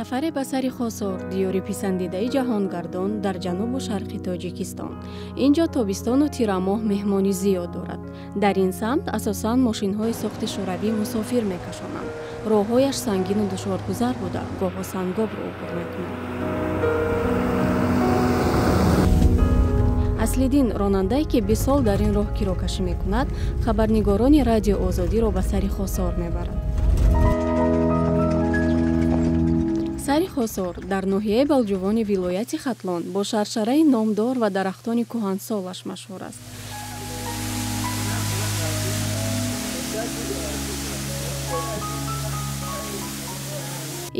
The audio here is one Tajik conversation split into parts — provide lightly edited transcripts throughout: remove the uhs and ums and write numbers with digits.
Сафаре ба сари Хосор, диёри писандидаи ҷаҳонгардон дар ҷанубу шарқи Тоҷикистон. Ин ҷо тобистону тирамоҳ меҳмонӣ зиёд дорад. Дар ин самт асосан мошинҳои сохти шӯравӣ мусофир мекашонанд. Роҳҳояш сангину душворгузар буда, гоҳо сангобро убур мекунанд. Аслиддин, ронандае ки 20 сол дар ин роҳ кирокашӣ мекунад, хабарнигорони Радио Озодиро ба сари Хосор мебарад. Сари Хосор дар ноҳияи Балҷувони вилояти Хатлон бо шаршараи номдор ва дарахтони кӯҳансолаш машҳур аст.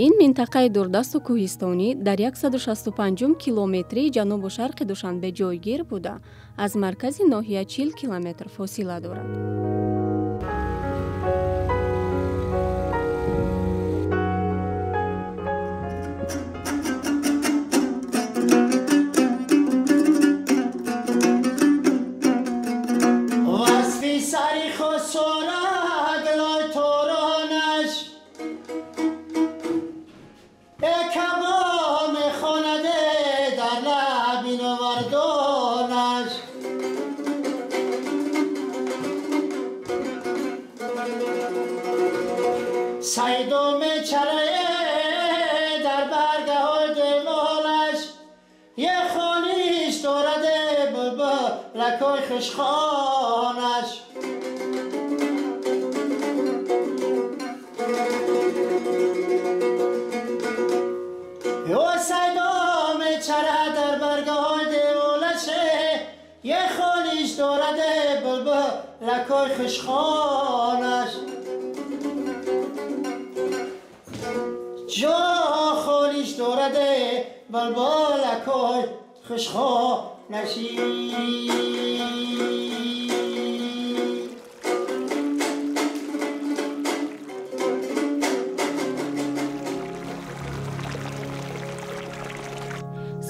Ин минтақаи дурдасту кӯҳистонӣ дар 165 километрии ҷанубу шарқи Душанбе ҷойгир буда, аз маркази ноҳия 40 километр фосила дорад.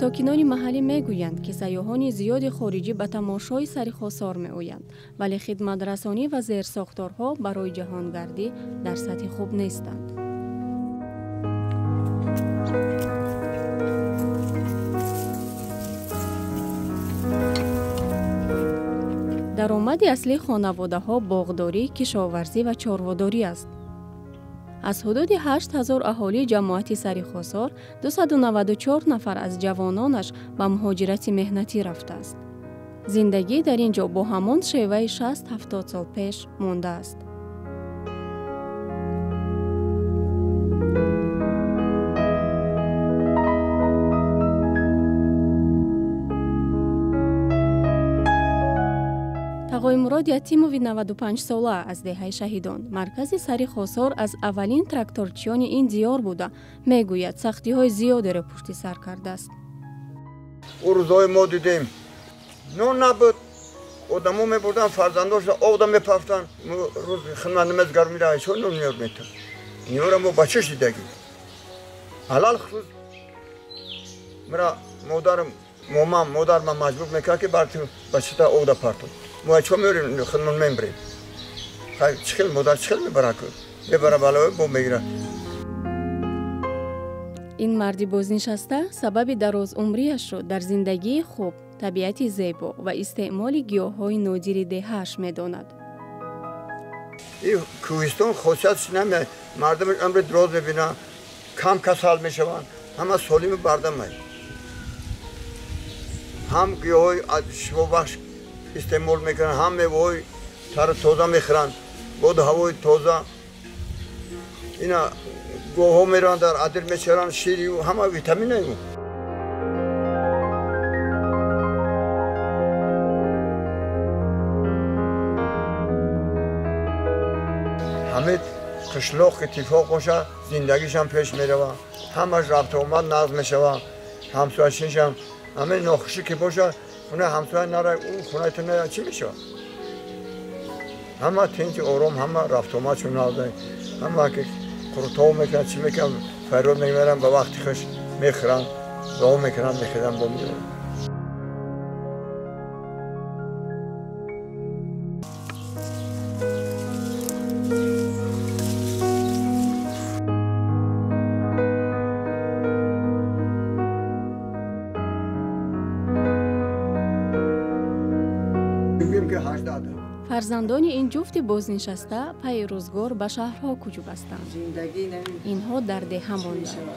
Сокинони маҳаллӣ мегӯянд, ки сайёҳони зиёди хориҷӣ ба тамошои сари Хосор меоянд, вале хидматрасонӣ ва зерсохторҳо барои ҷаҳонгардӣ дар сатҳи хуб нестанд. Даромади аслии хонаводаҳо боғдорӣ, кишоварзӣ ва чорводорӣ аст. Аз ҳудуди 8000 аҳолии ҷамоати сари Хосор 294 нафар аз ҷавононаш ба муҳоҷирати меҳнатӣ рафтааст. Зиндагӣ дар ин ҷо бо ҳамон шеваи 60-70 сол пеш мондааст. Тағоимурод Ятимови 95-сола аз деҳаи Шаҳидон, маркази сари Хосор, аз аввалин тракторчиёни ин диёр буда, мегӯяд, сахтиҳои зиёдеро пушти сар кардааст. Ӯ рӯзҳои мо дидем, нон набуд, одамо мебурданд, фарзандошро обда мепафтанд. Рӯз хидмат намезгар мерафт, чо нон меёр метад? Инҳоро мо ба чӣ дидагӣ? Алал хусус мара модарам, момам, модарам маҷбур мекард, ки бар бачата обда партод. Мо чо меорем, худмон мембрем. Чӣ хел модар чӣ хел мебара, мебара балои бо мегирад. Ин марди бознишаста сабаби дарозумрияшро дар зиндагии хуб, табиати зебо ва истеъмоли гиёҳҳои нодири деҳааш медонад. Ин кӯҳистон хосиятш намеяд. Мардум умри дароз мебинанд, кам касал мешаванд, ҳама солиму бардаманд. Ҳам гиёҳҳои шифобахш истеъмол мекунанд, ҳам меваҳои тару тоза мехӯранд, боду ҳавои тоза. Ина гоҳҳо мераванд, дар адир мечаранд, шири ҳама витаминаю. Ҳамин қишлоқ иттифоқ бошад, зиндагишам пеш меравад, ҳамаш рафтуомад нағз мешавад, ҳамсояшиншам ҳамин нохушӣ ки бошад, хунаи ҳамсоя нара, ӯ хунаи ту нара, чӣ мешавад? Ҳама тинҷи ором, ҳама рафтуомадшон нағз, ҳама ки қурутов мекунанд, чӣ мекунанд, фарёд мебаранд, ба вақти хуш мехӯранд, дуо мекунанд, мехӯранд, бо меоянд. Мегӯем ки 18. Фарзандони ин ҷуфти бознишаста пайи рӯзгор ба шаҳрҳо кӯч бастанд. Инҳо дар деҳа монданд.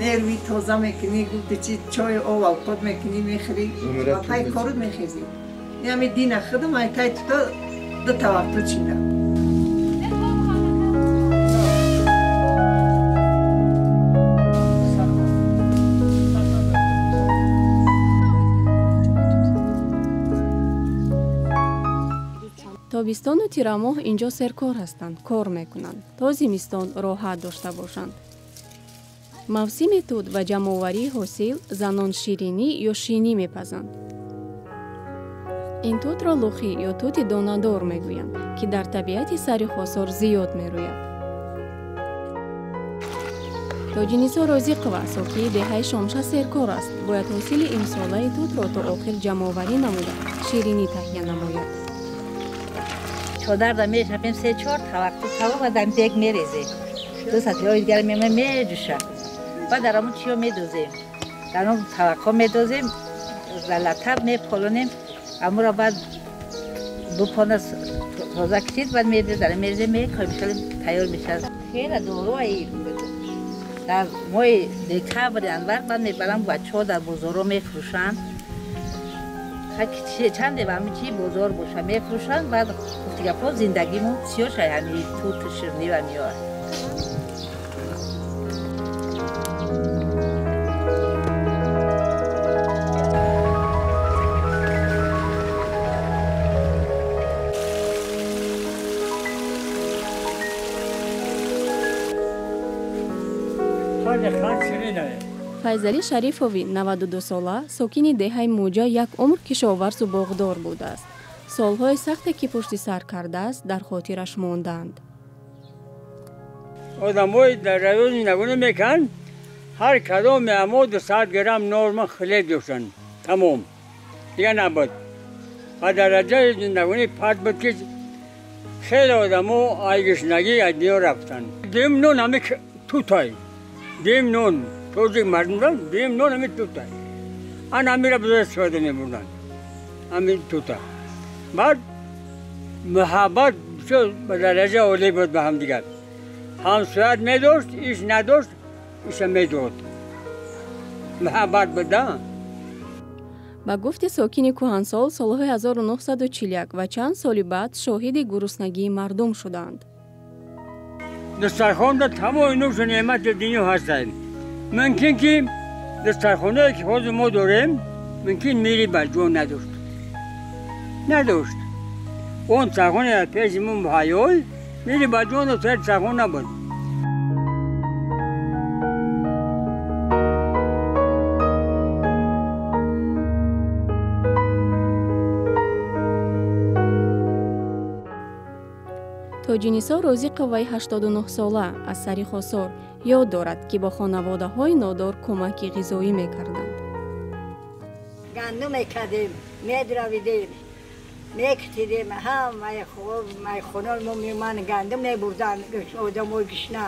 Нерви тоза мекунӣ, гуфти чи чой об авқот мекунӣ, мехӯрӣ ва пай корут мехезӣ. Ями дина худам ай тай тута ду тавақту чинда. Тобистону тирамоҳ инҷо серкор ҳастанд, кор мекунанд, то зимистон роҳат дошта бошанд. Мавсими тут ва ҷамъоварии ҳосил занон ширинӣ ё шинӣ мепазанд. Ин тутро лухӣ ё тути донадор мегӯянд, ки дар табиати сари Хосор зиёд мерӯяд. Тоҷинисо Розиқова, сокии деҳаи Шомша, серкор аст. Бояд ҳосили имсолаи тутро то охир ҷамъоварӣ намуда, ширинӣ таҳия намояд. Чодарда мешапем се-чор тавақ тавақ ва дар дег мерезем. Ду сатиҳои дигар меҷӯша. Баъд дар ҳамон чиё медозем. Дар он тавақҳо медозем, латаб меполонем, амуро баъд бупона тоза кишид, баъд мерезем, мекоем, хеле тайёр мешавад. Хеле дорои дар моҳи декабр, январ баъд мебарам бачаҳо дар бозорҳо мефурӯшанд. Чанде ба ҳамин чи бозор боша мефурӯшанд, баъд гуфтигапҳо зиндагимон бисёр шай ҳамин туту ширинӣ ва меояд. Файзалӣ Шарифови 92-сола, сокини деҳаи Муҷа, як умр кишоварзу боғдор будааст. Солҳои сахте, ки пушти сар кардааст, дар хотираш мондаанд. Одамои дар райони нагуна мекунанд, ҳар кадоме амо 200 грамм норма хлеб доштанд. Тамом. Дигар набуд. Ба дараҷаи нагуни пат буд, ки хеле одамо ай гушнагӣ аз дунё рафтанд. Дим нон ҳами тутай. Дим нон тоҷик мардумран дим нон ҳами тутай. Ан ҳамира бузург истифода мебурданд. Ҳамин тута. Баъд муҳаббат бисёр ба дараҷа олӣ буд ба ҳамдигар. Ҳамсоят медошт, иш надошт, иша медод. Муҳаббат буд, да? Ба гуфти сокини кӯҳансол, солҳои 1941 ва чанд соли баъд шоҳиди гуруснагии мардум шуданд. Дастархонда тамоми нӯшу неъмати дунё ҳастанд. Мумкин ки дастархонае ки ҳозир мо дорем, мумкин мири барҷон надошт. Надошт. Он сархоне пеши мо муҳайёй, мири барҷон сархон набуд. Тоҷинисо Розиқоваи 89-сола аз сари Хосор ёд дорад, ки бо хонаводаҳои нодор кӯмаки ғизоӣ мекарданд. Гандум мекардем, медравидем, мекутидем, ҳамаи хонаи мо меоманд, гандум мебурданд, одамои гушна.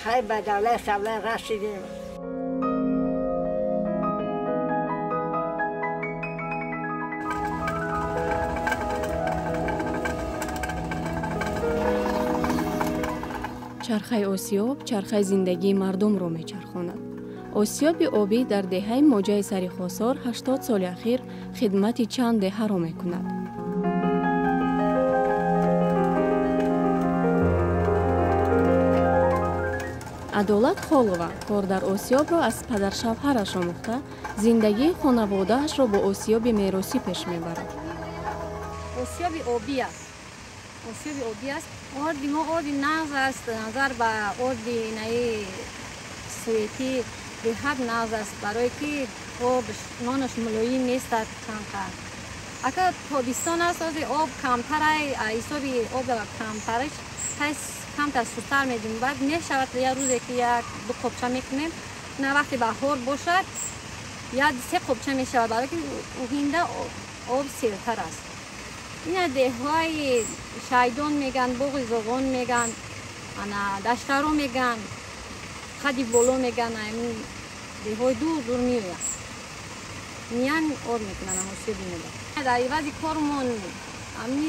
Хай ба давлат савлат расидем. Чархаи осиёб чархаи зиндагии мардумро мечархонад. Осиёби обӣ дар деҳаи Моҷаи сари Хосор 80 соли ахир хидмати чанд деҳаро мекунад. Адолат Холова кор дар осиёбро аз падаршавҳараш омӯхта, зиндагии хонаводаашро бо осиёби меросӣ пеш мебарад. Осиёби обӣ аст. Осиёби обӣ аст. Орди мо орди нағз аст, назар ба орди наи суетӣ беҳад нағз аст, барое ки об нонаш мулоим нест камтар. Агар тобистон аст, ози об камтар, ҳисоби об камтараш камтар сустар медиҳем. Баъд мешавад як рӯзе ки як ду қобча мекунем, на вақте баҳор бошад як се қобча мешавад, барое ки ҳинда об сертар аст. Ина деҳҳои Шайдон меган, Боғи Зоғон меган, ана Даштаро меган, Қади боло меган, ами деҳои дур дур меояд. Миян орд мекунанд осиёби мода. Дар ивази кормон ами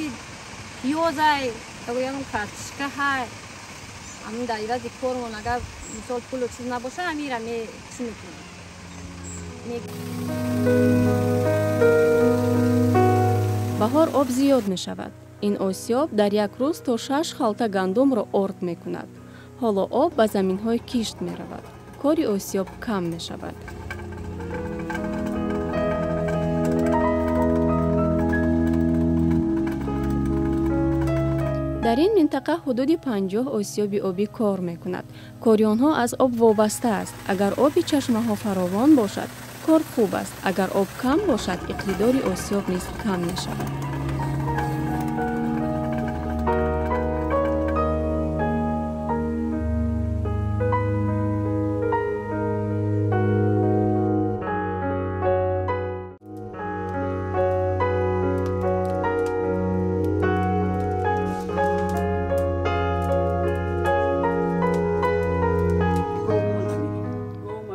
пиёзай, ягон картишка ҳай. Ами дар ивази кормон агар мисол пулу чиз набошад, амира ме чӣ мекунем. Баҳор об зиёд мешавад. Ин осиёб дар як рӯз то 6 халта гандумро орд мекунад. Ҳоло об ба заминҳои кишт меравад. Кори осиёб кам мешавад. Дар ин минтақа ҳудуди 50 осиёби обӣ кор мекунад. Кори онҳо аз об вобаста аст. Агар оби чашмаҳо фаровон бошад, кор хуб аст. Агар об кам бошад, иқтидори осиёб низ кам мешавад.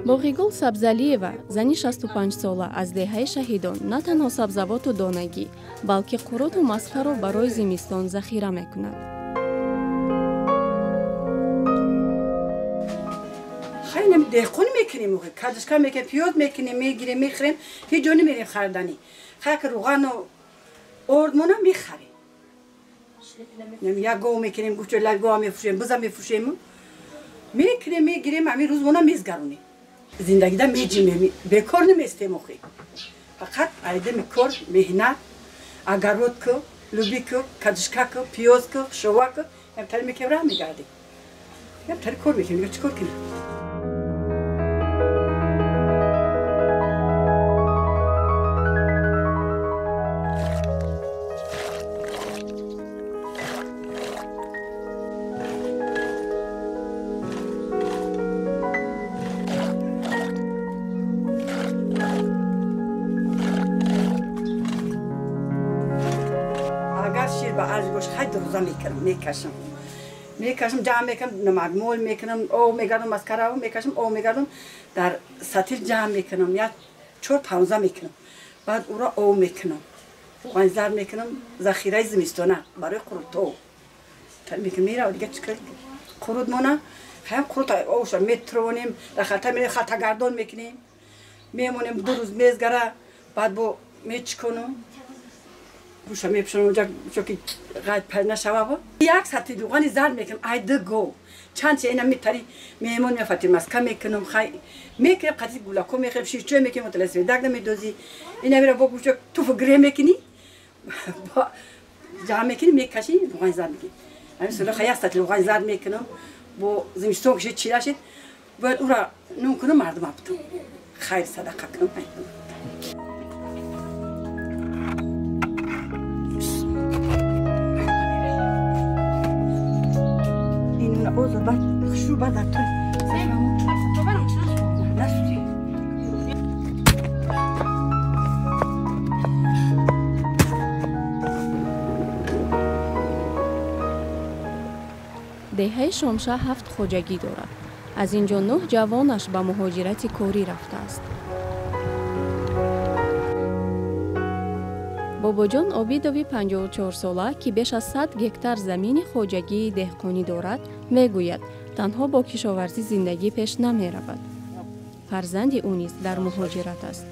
Боғигул Сабзалиева, зани 65-сола аз деҳаи Шаҳидон, на танҳо сабзавоту донагӣ, балки қуруту масхаро барои зимистон захира мекунад. Хеле деҳқон мекунем, кардишка мекунем, пиёз мекунем, мегирем, мехӯрем, ҳеҷ ҷо намерем хариданӣ. Хак рӯғану ордмона мехарем. Як гов мекунем, гӯшти гов мефурӯшем, буза мефурӯшем. Мекунем, мегирем, ҳамин рӯзмона мезгаронем. Зиндагида меҷимем, бекор наместем охи. Фақат айдами кор, меҳнат, огород ку, луби ку, кадишка ку, пиёз ку, шова ку, ям тари мекунем, раҳ мегардем. Ям тари кор мекунем, чӣ кор кунем? Мекашам, мекашам, ҷамъ мекунам, намакмол мекунам, об мегардам, маскара мекашам, об мегардам, дар сатил ҷамъ мекунам, як 4-5 мекунам, баъд ӯро об мекунам, равғани зард мекунам, захираи зимистона барои қурутоб мекунам, мерава дига чӣ кор қурут мона, хаям қурут обша метронем, дар халта мерем, халтагардон мекунем, мемонем 2 рӯз мезгара, баъд бо мечиконам. Гӯша мепӯшонам, онҷа чунки ғайд пай нашава. Як сатил равғани зард мекунам, ай 2 гов. Чанд чи ина метари меҳмон меофатим, маска мекунам, хай мекунем, қатъи гулако мехӯрем, ширчой мекунем, оталасведак намедозӣ. Ина мера бо гӯша туфу гире мекунӣ, ҷамъ мекунӣ, мекашӣ, равғани зард мекунӣ. Ҳамин сола хай як сатил равғани зард мекунам, бо зимистон кишид чира шид, бояд ӯра нун кунам, мардума бутам. Хайр садақа кунам. Деҳаи Шомша 7 хоҷагӣ дорад. Аз ин ҷо 9 ҷавонаш ба муҳоҷирати корӣ рафтааст. Бобоҷон Обидови 54-сола, ки беш аз 100 гектар замини хоҷагии деҳқонӣ дорад, мегӯяд, танҳо бо кишоварзӣ зиндагӣ пеш намеравад. Фарзанди ӯ низ дар муҳоҷират аст.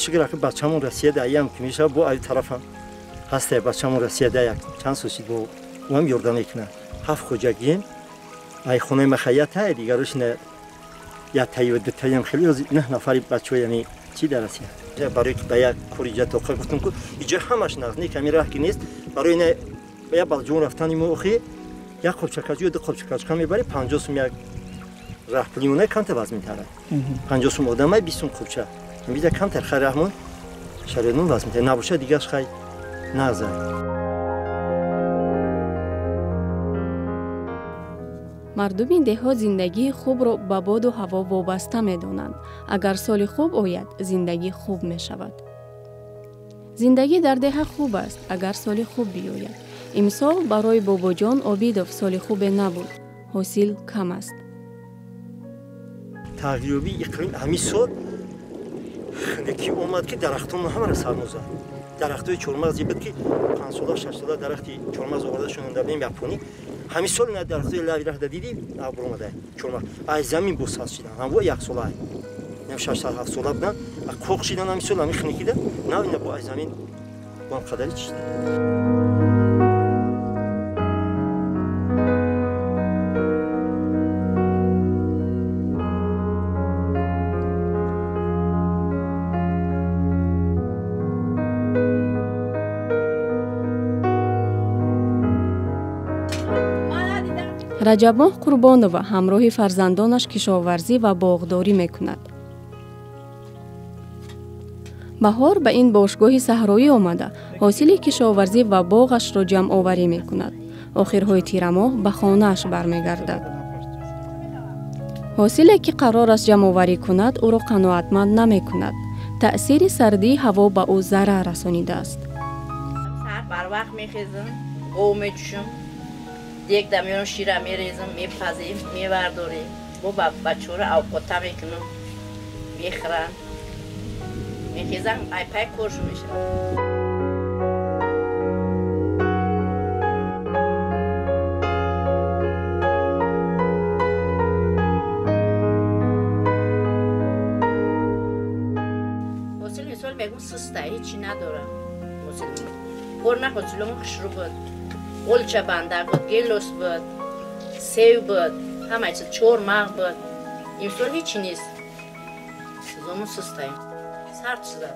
Шукр, бачамон Россияда аям ки мешавад, бо ай тарафам ҳаста бачамон Россияда як чанд сол шид, бо ӯам ёрдам мекунад. 7 хоҷагием, ай хонаи махаята, дигарош на як таю ду таям хеле 9 нафари бачаҳо, яъне чӣ дар Россия. Барои ки ба як кор иҷа тоқа гуфтам, ку иҷа ҳамаш нағз не, ками раҳ ки нест. Барои на ба як балҷон рафтани мо охи як қобчакач ё 2 қобчакачка мебари 50 сум як раҳ пули мо камтар вазминтар. 50 сум одамай 20 сум қобча. Бида камтар хай раҳмон шароитмон вазминтар. Набошад дигаш хай нағза. Мардуми деҳот зиндагии хубро ба боду ҳаво вобаста медонанд. Агар соли хуб ояд, зиндагӣ хуб мешавад. Зиндагӣ дар деҳа хуб аст, агар соли хуб биёяд. Имсол барои Бобоҷон Обидов соли хубе набуд. Ҳосил кам аст. Тағйирёбии иқлим ҳамин сол ки омад ки дарахтонро ҳамаро сармо зад. Дарахтои чормағзе буд ки 5 сола 6 сола дарахти чормағз оварда шунонда будем японӣ. Ҳамин сол ина дарахтои лави рахта дидӣ абр омада чормағз аз замин боз сабз шидан. Ҳамво 1 сола нем 6 7 сола будан қоқ шидан. Ҳамин сол ҳамин хунукида нав ина бо аз замин бо ҳам қадари чида. Раҷабмоҳ Қурбонова ҳамроҳи фарзандонаш кишоварзӣ ва боғдорӣ мекунад. Баҳор ба ин бошгоҳи саҳроӣ омада, ҳосили кишоварзӣ ва боғашро ҷамъоварӣ мекунад. Охирҳои тирамоҳ ба хонааш бармегардад. Ҳосиле ки қарор аст ҷамъоварӣ кунад, ӯро қаноатманд намекунад. Таъсири сардии ҳаво ба ӯ зарар расонидааст. Саҳар барвақт мехезам, гов мечӯшам, дег да меёрам, шира мерезам, мепазем, мевардорем. Бо бачаҳоро авқота мекунам, мехӯранд. Мехезам, ай пай коршо мешавад. Ҳосил мисол мегӯм суста, ҳечи надорам. Ҳосил корна ҳосиломон хушрӯ буд. Олча банда буд, гелос буд, сев буд, ҳама чиз чормағ буд. Имсол ҳечи нест. Чизомон сустаем. Сард шуда.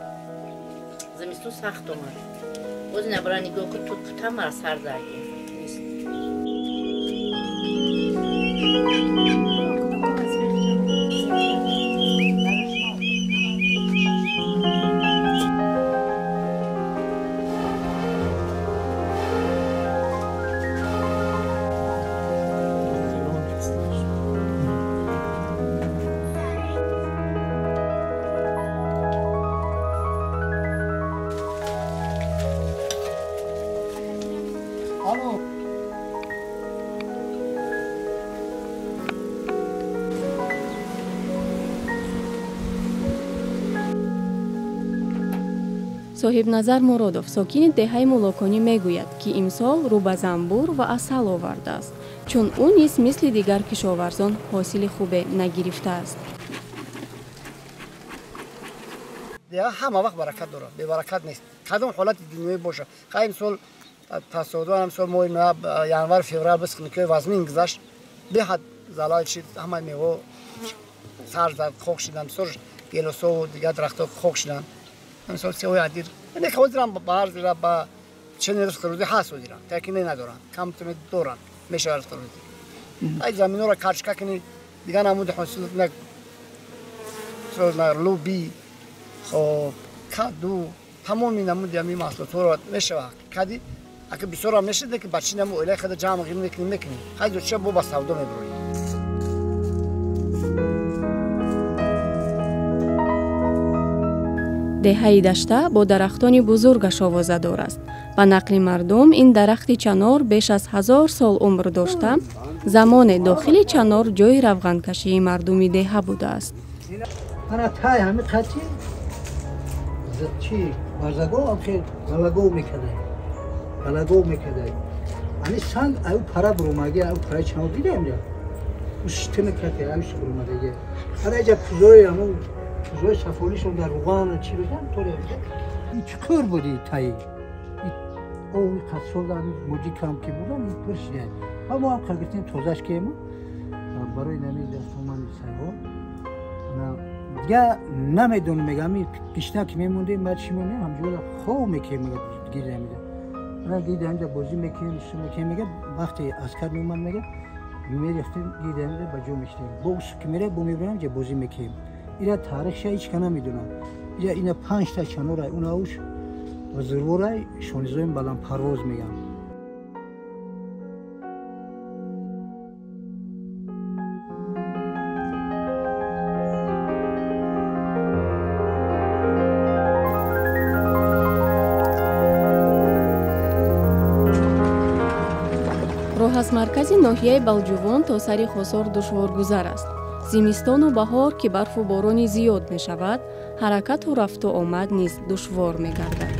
Зимистон сахт омад. Боз набара нигоҳ кун, тут пута мара сар заги. Нест. Соҳибназар Муродов, сокини деҳаи Мулоконӣ, мегӯяд, ки имсол рӯ ба занбур ва асал овардааст, чун ӯ низ мисли дигар кишоварзон ҳосили хубе нагирифтааст. Деҳа ҳама вақт баракат дорад, бебаракат нест. Кадом ҳолати дунёӣ бошад. Хай имсол тасодуфан имсол моҳи январ, феврал бас хунукиҳои вазмин гузашт, беҳад залал шид, ҳамаи мева сар зад, хок шиданд, бисёр гелосову дигар дарахтҳо хок шиданд. Мисол сеҳои адир не ҳозирам ба ҳар зира ба чени ризқи рӯзӣ ҳаст, ҳозирам таки не надоранд, камтуме доранд, мешавад ризқи рӯзӣ. Ай заминҳоро карчка кунӣ, дигар намуди ҳосил на луби, хоб, каду, тамоми намуди ҳамин маҳсулотҳоро мешавад кади. Ака бисёрам мешиде ки ба чи наму оилаи худа ҷамъ ғир мекунӣ мекунӣ, хай зудча бо ба савдо мебурӣ. Деҳаи Дашта бо дарахтони бузургаш овозадор аст. Ба нақли мардум, ин дарахти чанор беш аз 1000 сол умр дошта, замоне дохили чанор ҷои равғанкашии мардуми деҳа будааст. Ана тай ҳами қати чи барзагов амхе галагов мекардай, галагов мекардай. Ани санг аю пара бурумаги, аю параи чанор дидаем ҷа. Уштими кати аю бурумадаги. Ана иҷа пузои аму пузои сафолишон дар руған чи бизан торе. И чуқур буди таи. Ови қасол ами муҷикам ки будан и пур шида. Ва мо ҳам қиргитем тозаш кему барои нами дастомани сайҳо. Дигар намедонем, мегам гишна ки мемондем, баъд чӣ мемонем, ҳамҷода хов мекунем, мега гирда мега. Ана гирда ҳамҷа бозӣ мекунем, су мекунем, мега вақте аскар меомад, мега мерехтем гирда ҳамҷа ба ҷо мешидем. Бо усу ки мере, бо мебурем ҷа бозӣ мекунем. Ира таърихша ҳеч ка намедонам. Ира ина 5 та чанорай, унауш зурворай, шонизоим баландпарвоз мегам. Роҳ аз маркази ноҳияи Балҷувон то сари Хосор душворгузар аст. Зимистону баҳор, ки барфу борони зиёд мешавад, ҳаракату рафту омад низ душвор мегардад.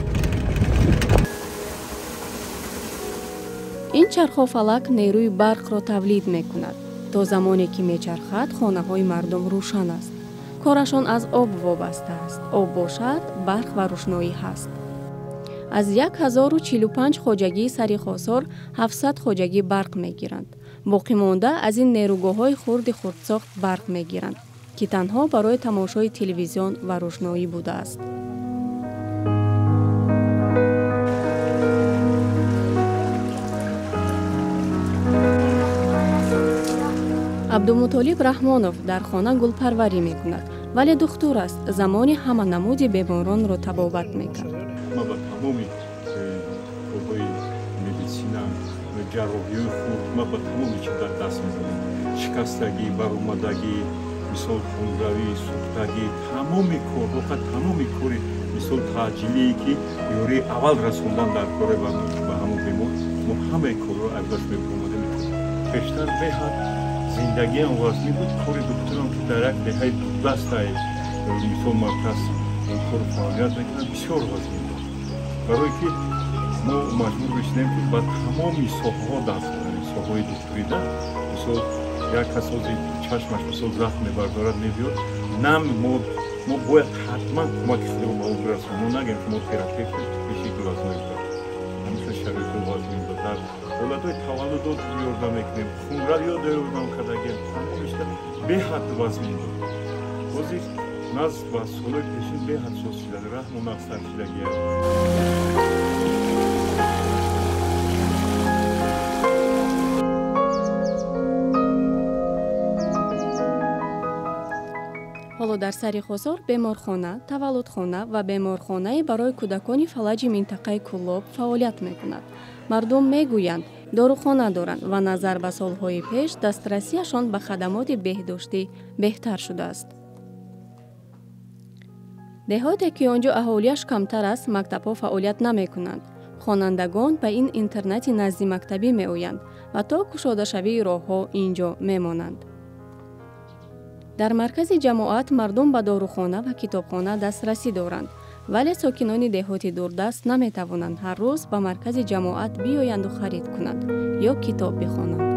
Ин чархофалак нерӯи барқро тавлид мекунад. То замоне ки мечархад, хонаҳои мардум рӯшан аст. Корашон аз об вобаста аст. Об бошад, барқ ва рӯшноӣ ҳаст. Аз 1045 хоҷагии Сари Хосор 700 хоҷагӣ барқ мегиранд. Боқимонда аз ин нерӯгоҳҳои хурди хурдсохт барқ мегиранд, ки танҳо барои тамошои телевизион ва рӯшноӣ будааст. Абдумутолиб Раҳмонов дар хона гулпарварӣ мекунад, вале духтур аст, замони ҳама намуди беморонро табобат мекард. Ма ба тамоми корҳои медицина, ҷарроҳиҳои хурд, ма ба тамоми чи дар даст мезанем. Шикастагӣ, баромадагӣ, мисол хунравӣ, сӯхтагӣ, тамоми корҳо, тамоми кори мисол таъҷилие ки ёрии аввал расондан дар коре ба ҳамон бемор, мо ҳамаи корҳоро айбдаш мебуромада мекунем. Пештар беҳад зиндагиам вазмин буд, кори духтурам ки дар як деҳаи дурдастаи мисол марказ кору фаъолият мекунад, бисёр вазмин буд. Барое ки мо маҷбур мешудем ки ба тамоми соҳаҳо даст занем, соҳаҳои духтурида. Мисол як кас ҳозир чашмаш мисол захм мебардорад, мебиёд, нам мо бояд ҳатман кӯмаки худро ба ӯ бирасонем. Мо нагем ки мо терапевт пеши глазной буд. Ҳамеша шароити вазмин буд. Дар ҳолатҳои таваллудот ёрдам мекунем, хунравиёд ёрдам кардагем, тамомишда беҳад вазмин буд. Ҳозир назд ба солҳои пешин беҳад соз шуда, раҳму нақсар шудагия. Ҳоло дар Сари Хосор беморхона, таваллудхона ва беморхонае барои кӯдакони фалаҷи минтақаи Кӯлоб фаъолият мекунад. Мардум мегӯянд, дорухона доранд ва назар ба солҳои пеш дастрасиашон ба хадамоти беҳдоштӣ беҳтар шудааст. Деҳоте ки он ҷо аҳолиаш камтар аст, мактабҳо фаъолият намекунанд. Хонандагон ба ин интернати назди мактабӣ меоянд ва то кушодашавии роҳҳо ин ҷо мемонанд. Дар маркази ҷамоат мардум ба дорухона ва китобхона дастрасӣ доранд, вале сокинони деҳоти дурдаст наметавонанд ҳар рӯз ба маркази ҷамоат биёянду харид кунанд ё китоб бихонанд.